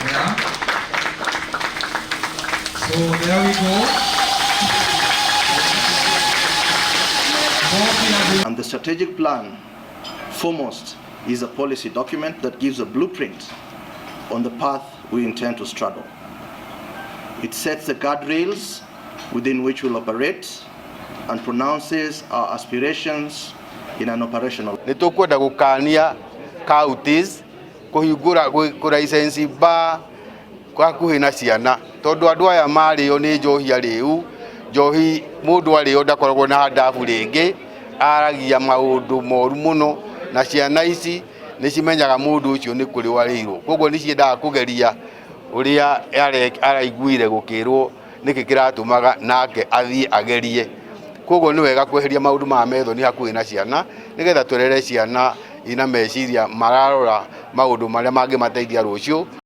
Yeah. So there we go. And the strategic plan, foremost, is a policy document that gives a blueprint on the path we intend to straddle. It sets the guardrails within which we'll operate and pronounces our aspirations in an operational. Nĩ tũkwenda gũkania counties kũhingũra kũ license bar hakuhĩ na ciana tondũ andũ aya marĩo nĩ njohi arĩu njohi mũndũ arĩo ndakoragwo na handabu rĩngĩ aragia maũndũ moru mũno na ciana ici nĩ cimenyaga mũndũ ũcio nĩ kũrĩo arĩirwo koguo nĩ ciendaga kũgeria ũrĩa araiguire gũkĩrwo nĩkĩ kĩratũmaga nake athiĩ agerie koguo nĩ wega kweheria maũndũ ma methoni hakuhĩ na ciana nĩgetha tũrere ciana ina meciria mararora maũndũ marĩa mangĩmateithia rũciũ.